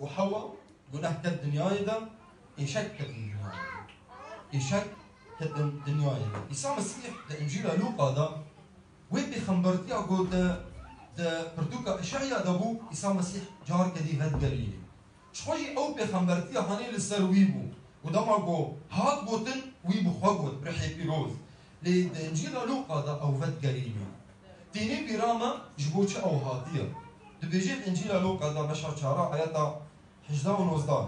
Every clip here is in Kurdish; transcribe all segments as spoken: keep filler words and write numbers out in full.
û Hewa guneh ket dinyayê de, êşek ketin dinyayê de. Êşek ketin dinyayê de. Îsa Mesîh di Încîla Lûqa de wê pêxembertiya ku di, di pirtûka Îşeya de bû, Îsa Mesîh carke dî vedigerîne. Ji xwe jî ew pêxembertiya hanê li ser wî bû û dema ku hat gotin, wî bi xwe got, bi rihê pîroz. Lê di Încîla Lûqa de ew vedigerîne. Tînî bîra me ji bo çi ew hatiye. Dibêje di Încîla Lûqa de beşa çara ayeta hejdeh û nozdeh.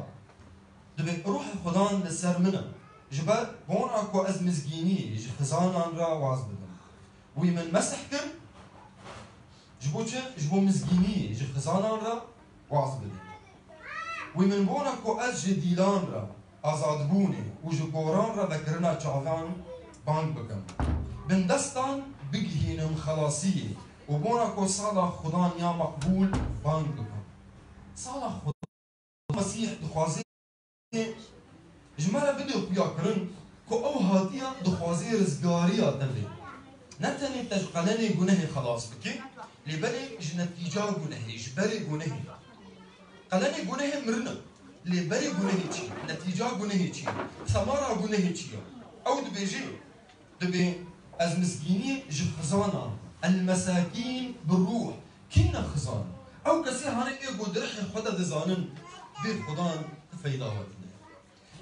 Dibê ruhê Xudan li ser min e. Ji ber bona ku ez mizgîniyê ji xizanan re waz bidim. Wî min mesih kir, ji bo çi? Ji bo mizgîniyê ji xizanan re waz bidim. Wî min bona ku ez ji dîlan re azadbûnê û ji goran re vekirina çavan bang bikim. Bindestan bigihînim xelasiyê û bona ku sala Xudan ya meqbûl bang bikim. Sala Xudan Mesîh dixwaze ji me re bide xuyakirin ku ew hatiye dixwaze rizgariya te bê. Ne tenê te ji qelenê gunehê xelas bike, lê belê ji netîca gunehê, ji berê gunehê. Qelenê gunehê mirin e. Lê berê gunehê çi ye? Netîca gunehê çi ye? Semara gunehê çi ye? Ew dibêje, dibê ez mizgîniyê ji xizana, el mesakîn bi ruh. Kî ne xizan? Ew kesê hane ê ku di rihê xwe de dizanin, bê Xudan ti feyda we tine.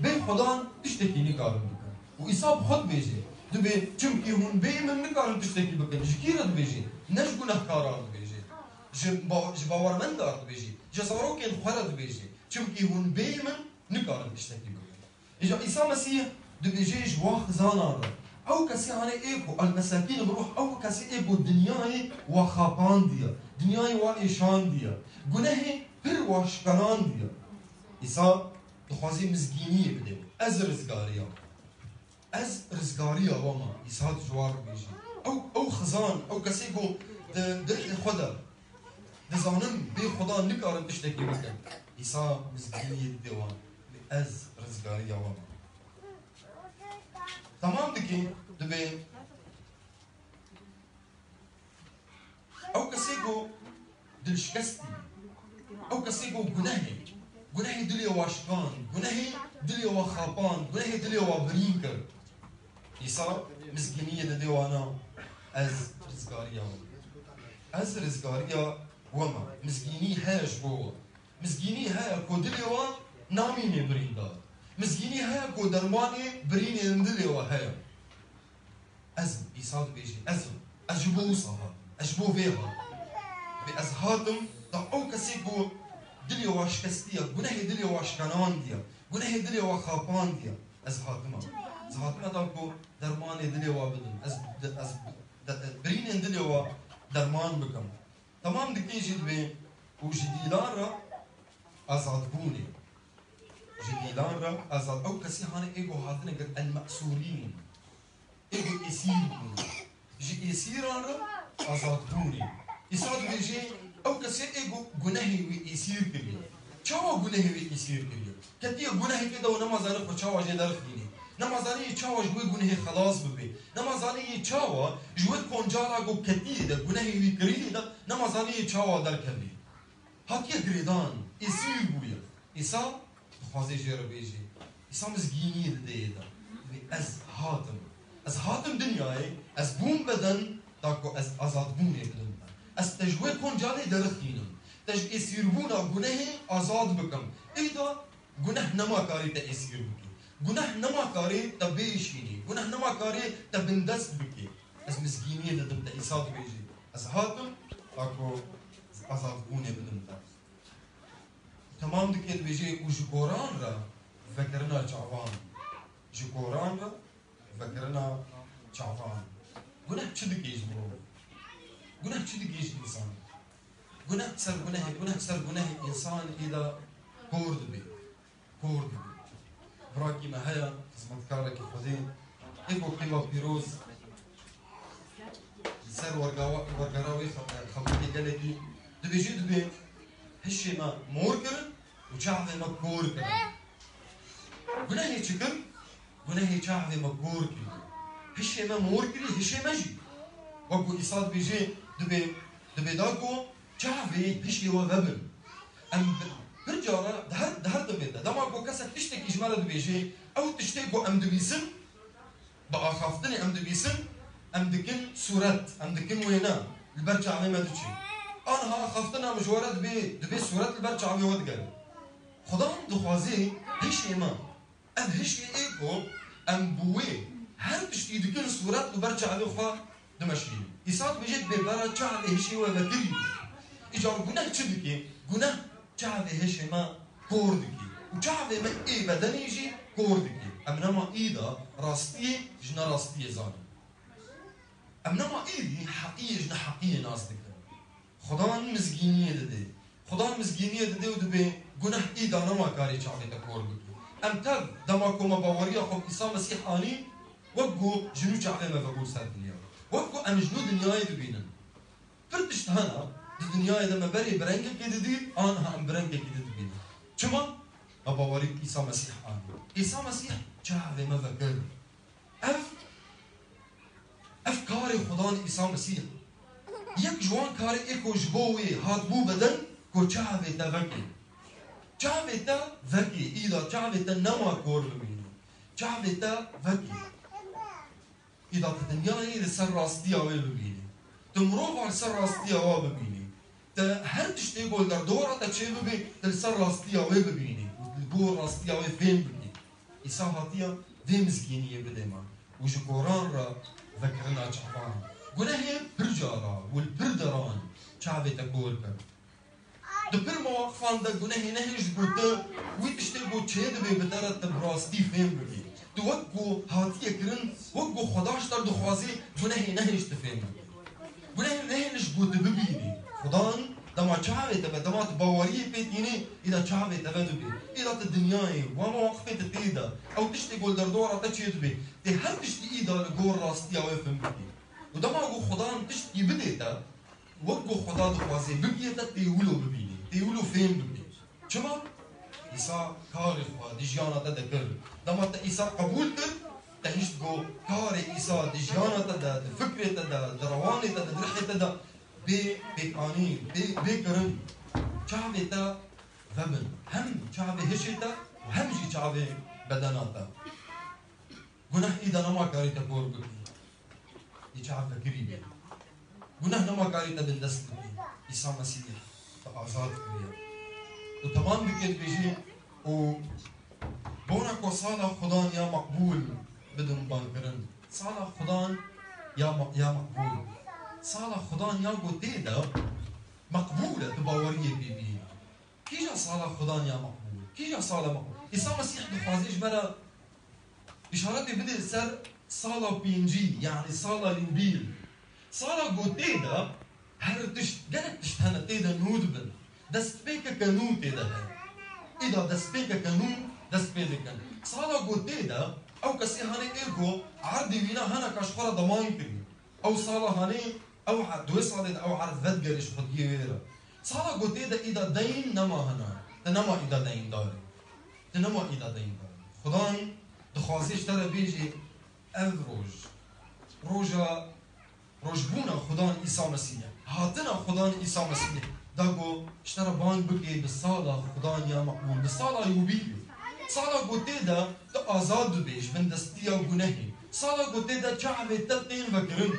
Bê Xudan tiştekî nikarin bikin. Û Îsa bi xwe dibêje, dibê, çimkî hûn bê min nikarin tiştekî bikin. Ji kî re dibêje? Ne ji gunehkaran dibêje. Ji ba-, ji bawermendar dibêje. Ji zarokên xwe re dibêje. Çimkî hûn bê min nikarin tiştekî bikin. Îja Îsa Mesîh dibêje ji wa xizanan re. Ew kesê hane ê ku el mesakîn bi ruh, ew kesê ê ku dinyayê wa xapandiye. Dinyayê wa êşandiye. Gunehê pir wa şikanandiye. Îsa dixwazî mizgîniyê bide. Ez rizgariya. Ez rizgariya we me. Îsa ji wan re bêjî. Ew, ew xizan, ew kesê ku di, di rihê xwe de dizanin bê Xudan nikarin tiştekî bikin. Îsa mizgîniyê dide wan. Ez rizgariya we me. Temam dike, dibê Ew kesê ku dilşikestî, ew kesê ku gunehê, gunehê dilê wa şikand, gunehê dilê wa xapand, gunehê dilê wa birîn kir. Îsa mizgîniyê dide wana, ez rizgariya we me. Ez rizgariya we me. Mizgînî heye ji bo we. Mizgînî heye ku dilê wa namîne birîndar. Mizgînî heye ku dermanê birînên dilê wa heye. Ez im, Îsa dibêje, ez im. Ez ji bo wisa hatim. Ez ji bo vê hatim. Vê ez hatim, da ew kesê ku dilê wa şikestiye, gunehê dilê wa şikanandiye, gunehê dilê wa xapandiye, ez hatime. Ez hatime da ku dermanê dilê wa bidim. Ez, ez, de, birînên dilê wa derman bikim. Temam dike jî dibê û ji dîlan re azadbûnê. Ji dîlan re azad. Ew kesî hane ê ku hatine kir el-me'sûrîn. Ê ku êsîr bûn. Ji êsîran re azadbûnê. Îsa dibêje, ew kesê ê ku gunehê wî êsîr kiriye. Çawa gunehê wî êsîr kiriye? Ketiye gunehekê de û nema zanî xwe çawa jê derxînê. Nema zanî yê çawa ji wê gunehê xelas bibe. Nema zanî yê çawa ji wê koncala ku ketiye de gunehê wî kiriye de nema zanî yê çawa derkeve. Hatiye girêdan, êsîr bûye. Îsa dixwaze jê re bêje. Îsa mizgîniyê dide yê de. Dibê ez hatim. Ez hatim dinyayê, ez bûm beden, da ku ez azadbûnê bidim te. Ez te ji wê koncalê derixînim. Te ji êsîrbûna gunehê azad bikim. Êda guneh nema karê te êsîr bike. Guneh nema karê te bêşînî. Guneh nema karê te bindest bike. Ez mizgîniyê didim te, Îsa dibêje. Ez hatim, da ku azadbûnê bidim te. Temam dike dibêje, û ji goran re vekirina çavan. Ji goran re vekirina çavan. Guneh çi dike ji mirov? Guneh çi dike ji însan? Guneh ser gunehê, guneh ser gunehê însan êda kor dibe. Kor dibe. Birakî me heye, xizmetkarekî Xwedê, ê ku kêfa pîroz li ser wergawa-, wergera wê xe-, xebitê gelekî dibêje, dibê hişê me mor kirin û çavê me kor kirin. Gunehê çi kir? Gunehê çavê me kor kiriye. Hişê me mor kiriye, hişê me jî. Wek ku Îsa dibêje, dibê, dibê da ku çavê hişê we vebin. Em bi-, pir cara me re dibêje, ew tiştê ku em dibîsin, bi axaftinê em dibîsin, em dikin sûret, em dikin wêne, li ber çavê me diçe. Aniha axaftina min ji we re dibê, dibê sûret li ber çavê we digere. Xudan dixwaze hişê me. Ev hişê ê ku em bi wê her tiştî dikin sûret li ber çavê xwe dimeşînin. Îsa dibêje, bêbera çavê hişê we vekirî. Îcar guneh çi dike? Guneh çavê hişê me kor dike. Û çavê me ê bedenê jî kor dike. Em nema îda rastiyê ji nerastiyê zanin. Em nema îdî heqiyê ji neheqiyê nas dikin. Xudan mizgîniyê dide. Xudan mizgîniyê dide û dibê guneh îda nema karê çavê te kor bike. Em tev dema ku me baweriya xwe bi Îsa Mesîh anî, wek ku ji nû çavê me vebûn ser dinya. Wek ku em ji nû dinyayê dibînin. Pir tişt hene, di dinyayê de me berê bi rengekê didît, aniha em bi rengekî din dibînin. Çima? Me bawerî bi Îsa Mesîh anî. Îsa Mesîh çavê me vekir. Ev, ev karê Xudan Îsa Mesîh. Yek ji wan karê ê ku ji bo wê hatibû beden ku çavê te vekê. Çavê te vekê, îda çavê te nema kor bimîne. Çavê te vekê. Îda tu dinyayê li ser rastiya wê bibînî. Tu mirova li ser rastiya wa bibînî. Te her tiştê ku li derdora te çêbibe, tu li ser rastiya wê bibînî û li gor rastiya wê fêm bikî. Îsa hatiye vê mizgîniyê bidê me û ji koran re vekirina çavan. Gunehê pir cara û li pir deran çavê te kor kir. Di pir mewaqifan de gunehê nehêj ku tu wî tiştê ku çêdibe bi te re tu bi rastî fêm bibî. Tu wek ku hatiye kirin, wek ku Xweda ji te dixwazî, gunehê nehêj tu fêm bibî. Gunehê nehêj ku tu bibînî. Xudan dema çavê te be, dema tu baweriyê pê tînî, îda çavê te ve dibê. Îda tu dinyayê, wa mewaqifê tu tê de, ew tiştê ku li derdora te çêdibe, tê her tiştî îda li gor rastiya wê fêm bibî. Û dema ku Xudan tiştkî bidê te, wek ku Xweda dixwaze bibiyê te, tê wilo bibînî, tê wilo fêm bibî. Çima? Îsa karê xwe di jiyana te de kir. Dema te Îsa qebûl kir, te hişt ku karê Îsa di jiyana te de, di fikrê te de, di rewanê te de, di rihê te de bê pêkanîn, bê, bê kirin. Çavê te vebin. Hem çavê hişê te û hem jî çavê bedena te. Guneh îda nema karî te kor bikî. Î çav vekirî bî. Guneh nema karî te bindest bikî. Îsa Mesîh te azad kiriye. Û temam dike dibêjî û bona ku sala Xudan ya meqbûl bidin bankirin. Sala Xudan ya me-, ya meqbûl. Sala Xudan ya ku tê de meqbûl e, tu baweriyê pê bî. Kîja sala Xudan ya meqbûl? Kîja sala meqbûl? Îsa Mesîh dixwaze ji me re îşaretê bide ser sala pêncî, yanî sala yûbîl. Sala ku tê de her tişt, gelek tişt hene tê de nû dibin. Destpêkeke nû tê de heye. Îda destpêkeke nû dest pê dikin. Sala ku tê de ew kesê hane ê ku erdê wîna hene ka ji xwe re deman kirî. Ew sala hanê, ew e-, di wê salê de ew erd vedigerê ji xwediyê wê re. Sala ku tê de îda deyn nema hene. Te nema îda deyndar î. Te nema îda deyndar î. Xudan dixwaze ji te re bêjê ev roj. Roja, rojbûna Xudan Îsa Mesîh e. Hatina Xudan Îsa Mesîh e. Da ku ji te re bang bikê bi sala Xudan ya meqbûl, bi sala yûbîlê. Sala ku tê de tu azad dibê ji bindestiya gunehê. Sala ku tê de çavê te tên vekirin.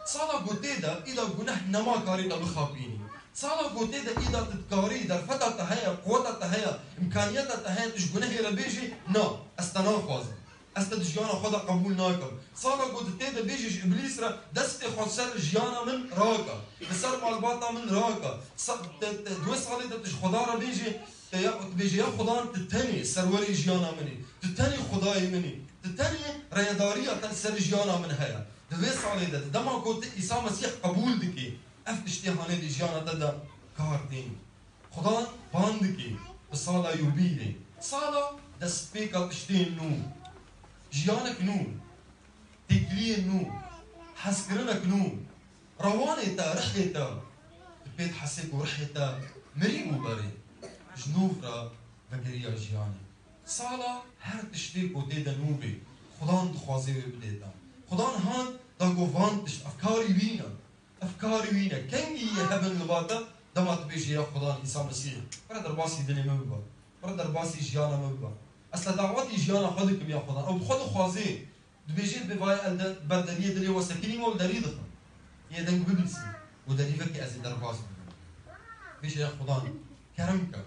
Sala ku tê de îda guneh nema karî te bixapînî. Sala ku tê de îda tu dikarî, derfeta te heye, quweta te heye, îmkaniyeta te heye, tu ji gunehê re bêjî, na, ez te naxwazim. Ez te di jiyana xwe de qebûl nakim. Sala ku tu tê de bêjî ji Îblîs re, destê xwe ser jiyana min rake. Li ser malbata min rake. Sa-, te, te, di wê salê de tu ji Xweda re bêjî, te ya, tu bêjî ya Xudan tu tenê serwerê jiyana min î. Tu tenê Xwedayê min î. Tu tenê reyedariya te li ser jiyana min heye. Di vê salê de, di dema ku tu Îsa Mesîh qebûl dikî, ev tiştê hanê di jiyana te de kar tên. Xudan bang dikî bi sala yûbîlê. Sala destpêka tiştên nû. Jiyanek nû. Têkiliyên nû. Hezkirinek nû. Rewanê te, rihê te. Tu pê dihesê ku rihê te mirî bû berê. Ji nû re vegeriya jiyanê. Sala her tiştê ku tê de nû bê, Xudan dixwaze wê bidê te. Xudan han da ku van tişt, ev karî wî ne. Ev karî wî ne. Kengî yê hebin li ba te, dema tu bêjî ya Xudan Îsa Mesîh. Bira derbasî dilê min bibe. Bira derbasî jiyana min bibe. Ez te dawetî jiyana xwe dikim ya Xudan. Ew bi xwe dixwazê. Dibêje bi vay el de ber deriyê dilê we sekinî me û derî dixin. Yê deng bibîsî û derî vekî ez ê derbas bibim. Bêje ya Xudan, kerem ke,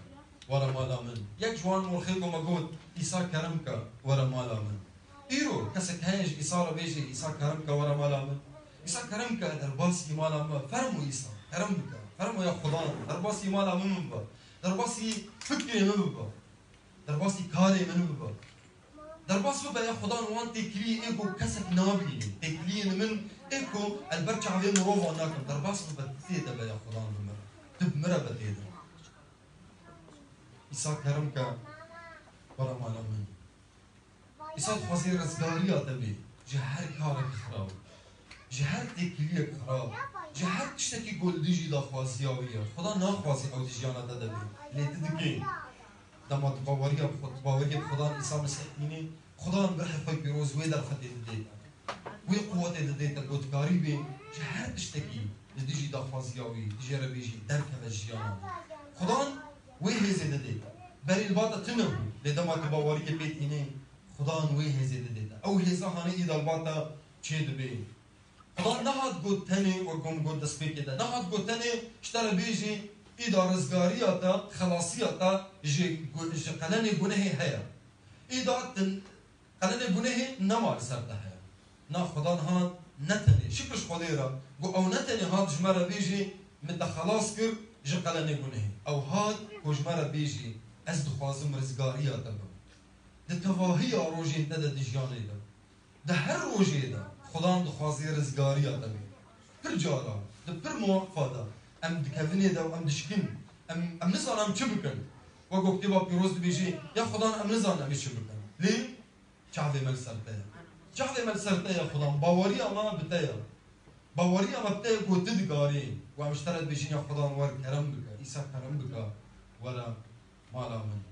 were mala min. Yek ji wan morxê ku me got, Îsa kerem ke, were mala min. Îro kesek heye ji Îsa re bêje, Îsa kerem ke, were mala min. Îsa kerem ke, derbasî mala min be. Fermo Îsa, kerem bike. Fermo ya Xudan, derbasî mala min bibe. Derbasî fikrê min bibe. Derbasî karê min bibe. Derbas bibe ya Xudan wan têkiliyê ê ku kesek nabînî. Têkiliyên min ê ku el ber çavê mirovan nakim. Derbas bibe, tu tê de be ya Xudan bi min. Tu bi min re be tê de. Îsa kerem ke, were mala min. Îsa dixwazê rizgariya te bê ji her karek xirab, ji her têkiliyek xirab, ji her tiştekî ku li dijî daxwaziya wî ye. Xuda naxwazê ew di jiyana te de bê. Lê tu dikê. Dema tu baweriya bi xwe, tu baweriyê bi Xudan Îsa Mesîh tînê, Xudan bi rihê xwe pîroz wê derfetê didê te. Wê quwetê didê te ku tu karî bê ji her tiştekî li dijî daxwaziya wî, tu jê re bêjî, derkeve ji jiyana wî. Xudan wê hêzê didê te. Berê li ba te tune bû, lê dema tu baweriyê pê tînê, Xudan wê hêzê didê te. Ew hêza hanê îda li ba te çêdibe. Xudan nehat got tenê, wek ku min got destpêkê de, nehat got tenê ji te re bêjî, îda rizgariya te, xelasiya te ji gu-, ji qelenê gunehê heye. Îda tu qelenê gunehê nema li ser te heye. Na, Xudan hat ne tenê, şikir ji Xwedê re, got ew ne tenê hat ji me re bêjî, min te xelas kir ji qelenê gunehê. Ew hat ku ji me re bêjî, ez dixwazim rizgariya te bim. Di tevahiya rojên te de di jiyanê de. Di her rojê de Xudan dixwazê rizgariya te bê. Pir cara, di pir mewaqifa de em di kevinê de û em dişkin, em, em nizanin em çi bikin. Wek ku Kitêba Pîroz dibêjê, ya Xudan em nizanin em ê çi bikin. Lê çavê me li ser te ye. Çavê me li ser te ye Xudan. Baweriya me bi te ye. Baweriya me bi te ye ku tu dikarî. Û em ji te re dibêjin ya Xudan wer kerem bike, Îsa kerem bike, were mala min.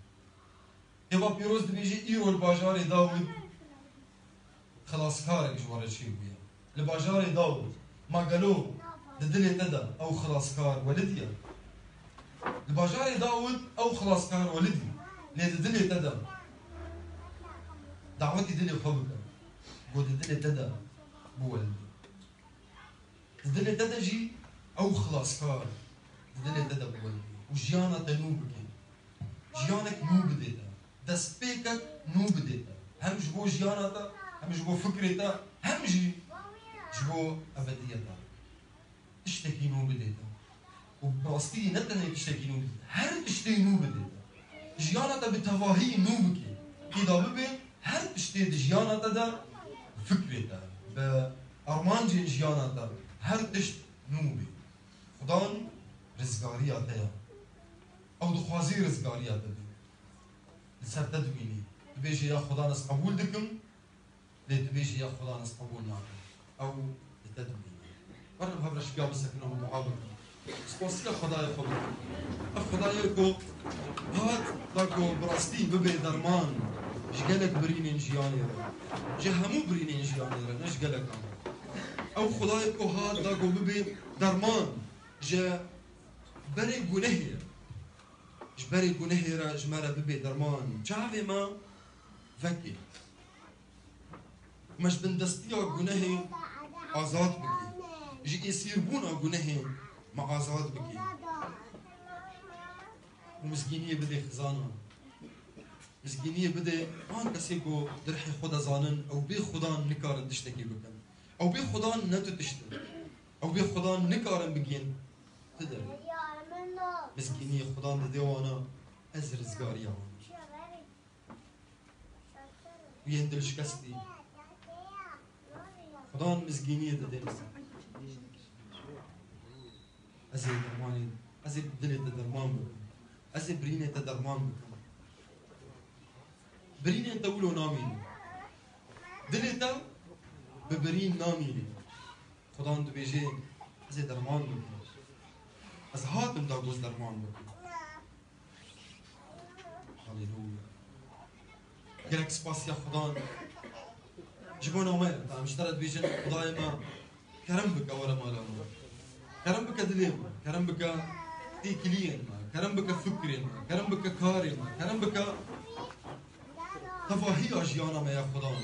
Kitêba Pîroz dibêje, îro li bajarê Dawid xilaskarek ji we re çêbûye. Li bajarê Dawid, ma gelo di dilê te de ew xilaskar welidî ye? Li bajarê Dawid ew xilaskar welidî, lê di dilê te de dawetî dilê xwe bike, ku di dilê te de biwelidî. Di dilê te de jî ew xilaskar, di dilê te de biwelidî û jiyana te nû bike. Jiyanek nû bidê te. Destpêkek nû bidê te. Hem ji bo jiyana te, hem ji bo fikrê te, hem jî ji bo ebediyeta te. Tiştekî nû bidê te. Û bi rastî ne tenê tiştekî nû bidê te. Her tiştê nû bidê te. Jiyana te bi tevahî nû bikê. Îda bibe her tiştê di jiyana te de, fikrê te, bi armancên jiyana te, her tişt nû bê. Xudan rizgariya te ye. Ew dixwazî rizgariya te bê. Li ser te dimînî. Dibêjê ya Xudan ez qebûl dikim, lê dibêjî ya Xudan ez qebûl nakim. Ew li te dimîne. Werin hev re şipiya bisekinin û dua bikin. Spasiya Xwedayê xwe bikin. Ev Xwedayê ku hat da ku bi rastî bibe derman ji gelek birînên jiyanê re. Ji hemû birînên jiyanê re, ne ji gelekan re. Ew Xwedayê ku hat da ku bibe derman ji berê gunehê re. Ji berê gunehê re ji me re bibe derman. Çavê me vekê. Me ji bindestiya gunehê azad bike. Ji êsîrbûna gunehê me azad bike. Û mizgîniyê bide xizana. Mizgîniyê bide wan kesê ku di rihê xwe de zanin ew bê Xudan nikarin tiştekî bikin. Ew bê Xudan ne tu tişt in. Ew bê Xudan nikarin bigihên tu derê. Mizgîniyê Xudan dide wana, ez rizgariya wan im. Û yên dilşikestî. Xudan mizgîniyê dide. Ez ê dermanê, ez ê dilê te derman bikim. Ez ê birînê te derman bikim. Birînên te wilo namînin. Dilê te bi birîn namîne. Xudan dibêje, ez ê derman bikim. Ez hatim da ku ez derman bikim. Haleluya. Gelek spasiya Xudan. Ji bo name, em ji te re dibêjin, Xudayê me, kerem bike were mala me. Kerem bike dilê me. Kerem bike têkiliyên me. Kerem bike fikrê me. Kerem bike karê me. Kerem bike tevahiya jiyana me ya Xudan.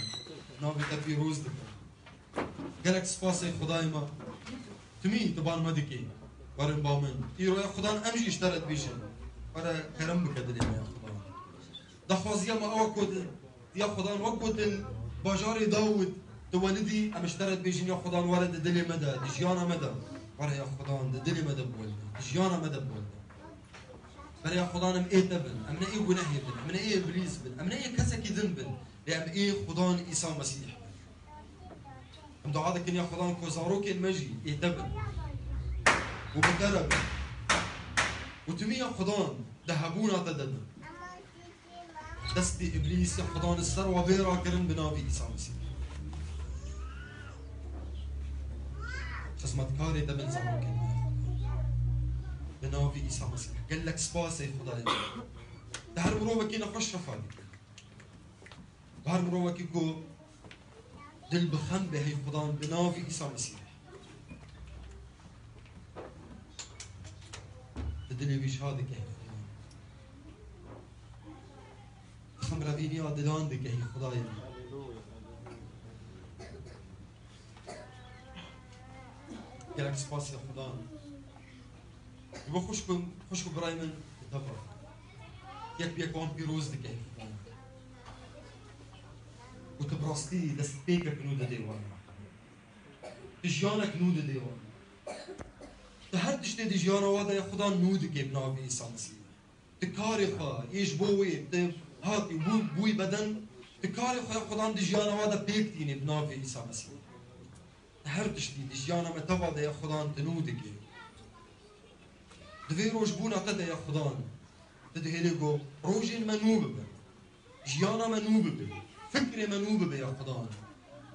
Navê te pîroz dikim. Gelek spas ey Xudayê me. Timî tu bar me dikî. Werin ba min. Îro ya Xudan em jî ji te re dibêjin. Were kerem bike dilê me ya Xudan. Daxwaziya me ew e ku di, ya Xudan wek ku di bajarê Dawid tu welidî, em ji te re dibêjin ya Xudan were di dilê me de, di jiyana me de. Were ya Xudan di dilê me de biwelide, di jiyana me de biwelide. Berê ya Xudan em ê te bin, em ne ê gunehê bin, em ne ê îblîs bin, em ne ê kesekî din bin. Lê em ê Xudan Îsa Mesîh bin. Em dua dikin ya Xudan ku zarokên me jî ê te bin. Û bi te re bin. Û timî ya Xudan di hebûna te de bin. Destê îblîs ya Xudan li ser we bê rakirin bi navê Îsa Mesîh. Xizmetkarê te bin zarokên me. Bi navê Îsa Mesîh. Gelek spas ey Xudayê. Te her mirovekî nexweş şefa dike. Her mirovekî ku dil bi xem be hey Xudan bi navê Îsa Mesîh. Di dilê wî şa dike hey Xudan. Xemrevîniya dilan dike hey Xudayê. Gelek spas ya Xudan. Ji bo xwişk û, xwişk û birayê min di te ve. Yek bi yek wan pîroz dike. Û tu bi rastî destpêkek nû didê wan. Tu jiyanek nû didê wan. Tu her tiştê di jiyana wa de ya Xudan nû dike bi navê Îsa Mesîh. Tu karê xwe, ê ji bo wê tu hatî bû, bûyî beden, tu karê xwe ya Xudan di jiyana wa de pêk tînê bi navê Îsa Mesîh. Her tiştî di jiyana me teva de ya Xudan tu nû dikî. Di vê rojbûna te de ya Xudan, tu dihêlî ku rojên me nû bibin. Jiyana me nû bibe. Fikrê me nû bibe ya Xudan.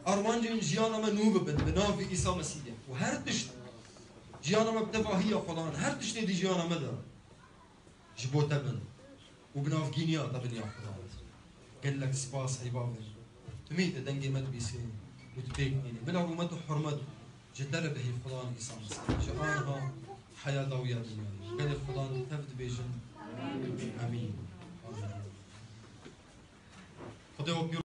Armancên jiyana me nû bibin bi navê Îsa Mesîhê. Û her tişt jiyana me bi tevahî ya Xudan. Her tiştê di jiyana me de. Ji bo te bin û bi navgîniya te bin ya Xuda. Gelek spas ey bavê. Timî te dengê me dibîsê û tu pêk tînî. Bila rûmet û hurmet ji te re bihî Xudan Îsa Mesîh. Ji aniha heya dawiya dinyayê. Gelê Xudan tev dibêjin. Emîn. Emîn. Xwedê we pîr